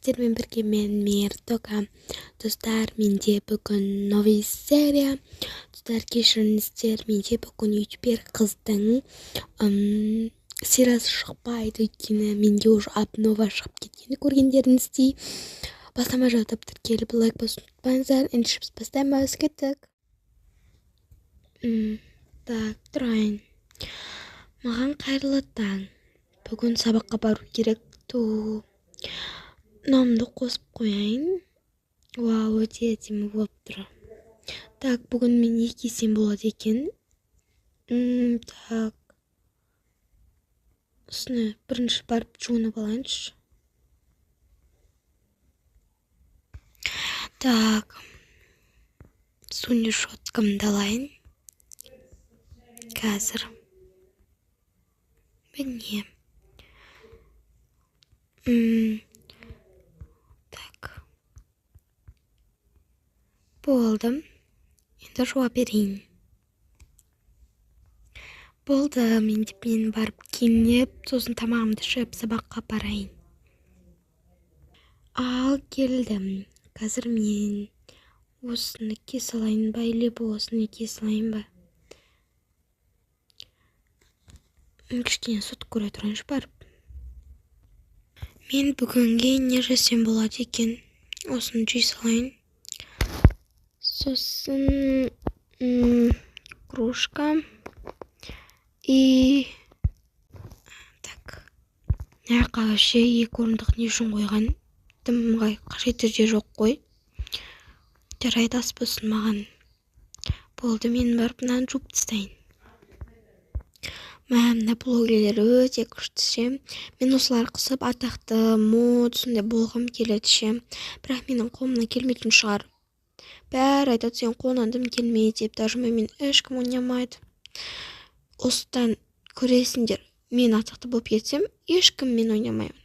Сіздермен бірге мен Миртока. Достар, менде бүгін новый серия. Достар, кешіріңіздер, менде бүгін ютубер қыздың сериясы шықпайды, өйткені менде уже обнова шығып кеткені көргендеріңіздей. Бастамай жатып тіркеліп, лайк басуды ұмытпаңыздар. Ендеше біз бастаймыз, кеттік. Так, тұрайын. Маған қайырлы таң. Бүгін сабаққа бару керек. Ту. Мынамды қосып қояйын. Вау, өте әдемі болып тұр. Так, бүгін мен не кисем болады екен? Так. Үстіне бірінші барып жуынып алайыншы. Так. Зубный щеткамды алайын. Қазір. Міне. Так. Болды. Енді жуа берейін. Болды, мен деп мен барып киініп, сосын тамағымды ішіп сабаққа барайын. Ал келдім. Қазір мен осыны кие салайын ба, или осыны кие салайын ба? Кішкене сот көре тұрайыншы барып. Мен бүгінге не жесем болады екен? Осыны жей салайын. Сосын кружка. И так. Мына жаққа вообще екі орындық не үшін қойған? Дым қажеті де жоқ қой. Жарайды, ас болсын маған. Болды, мен барып мынаны жуып тастайын. Мә, мына блогерлер өте күшті ше. Мен осылар қысып атақты, мод сондай болғым келеді ше. Бірақ менің қолымнан келмейтін шығар. Бәрі айтады, сен қолыңнан дым келмейді деп, даже мен ешкім ойнамайды. Осыдан көресіңдер, мен атақты болып кетсем, ешкім мен ойнамаймын.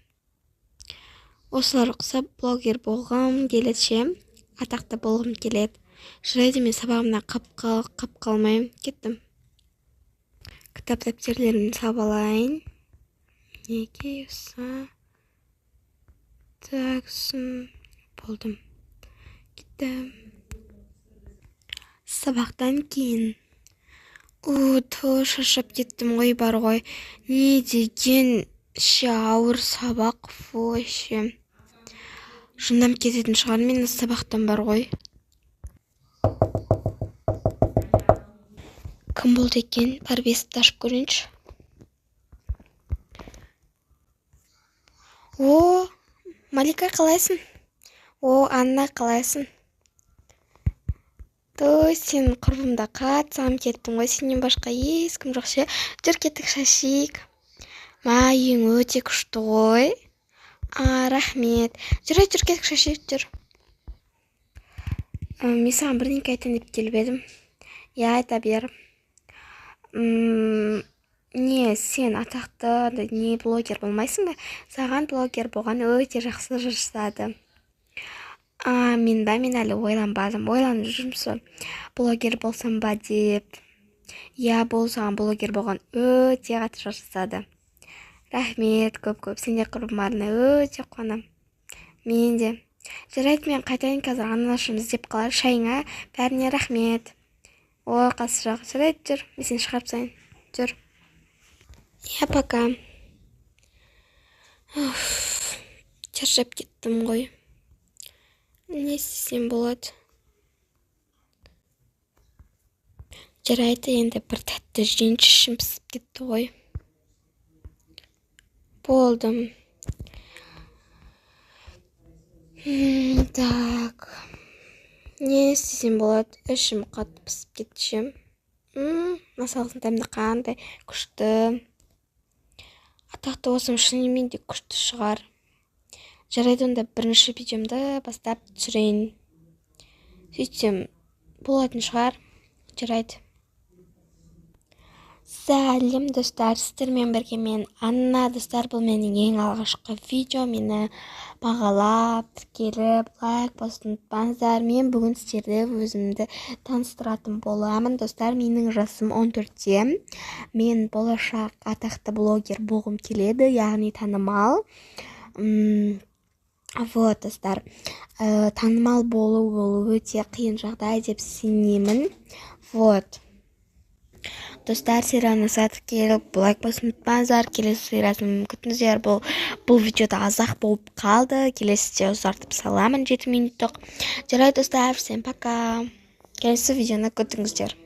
Осылар ұқсап блогер болғым келеді ше, атақты болғым келеді. Жарайды, мен сабағымнан қап қалмаймын, кеттім. Кітап дәптерлерімді салып алайын. Мінекей осы. Так, сосын болдым. Кеттім. Сабақтан кейін. Ту, шаршап кеттім ғой, бар ғой. Не деген ше ауыр сабақ, фу, вообще. Жынданып кететін шығар мен сабақтан бар ғой. Кім болды екен? Барып есікті ашып көрейінші. О, Малика, қалайсың? О, Анна, қалайсың? Той, сен құрбымда қатты сағынып кеттім ғой, сенен басқа ешкім жоқ ше. Жүр, кеттік шай ішейік. Мә, үйің өте күшті ғой. А, рахмет. Жүр, жүр, кеттік шай ішейік, жүр. Мен саған бірдеңке айтайын деп келіп едім. Иә, айта бер. Не, сен атақты не блогер болмайсың ба? Саған блогер болған өте жақсы жарасады. А, мен ба, мен әлі ойланбадым. Ойланып жүрмін сол. Блогер болсам ба деп. Иә, бол, саған блогер болған өте қатты жарасады. Рахмет, көп-көп. Сен де құрбым барына өте қуанамын. Мен де. Жарайды, мен қайтайын қазір, анашым іздеп қалар. Шайыңа бәріне рахмет. О, қасы жоқ. Жарайды, жүр. Мен сені шығарып тастайын. Жүр. Иә, пока. Уф, шаршап кеттім ғой. Не істесем болады? Жарайды, енді бір тәтті жейінші, ішім пісіп кетті ғой. Болдым. Так. Не істесем болады? Ішім қатты пісіп кетті ше. Мына салқын дәмді қандай күшті. Атақты болсам шынымен де күшті шығар. Жарайды, онда бірінші видеомды бастап түсірейін. Сөйтсем болатын шығар. Жарайды. Сәлем, достар, сіздермен бірге мен Анна. Достар, бұл менің ең алғашқы видео. Мені бағалап, тіркеліп, лайк басуды ұмытпаңыздар. Мен бүгін сіздерді өзімді таныстыратын боламын. Достар, менің жасым 14-те. Мен болашақ атақты блогер болғым келеді, яғни танымал. Вот, достар, танымал болу ол өте қиын жағдай деп сенемін. Вот, достар, серияны сатып келіп, лайк басуды ұмытпаңыздар. Келесі сериясын күтіңіздер. Бұл видеода аз-ақ болып қалды, келесіде ұзартып саламын, 7 минуттық. Жарайды, достар, всем пока, келесі видеоны күтіңіздер.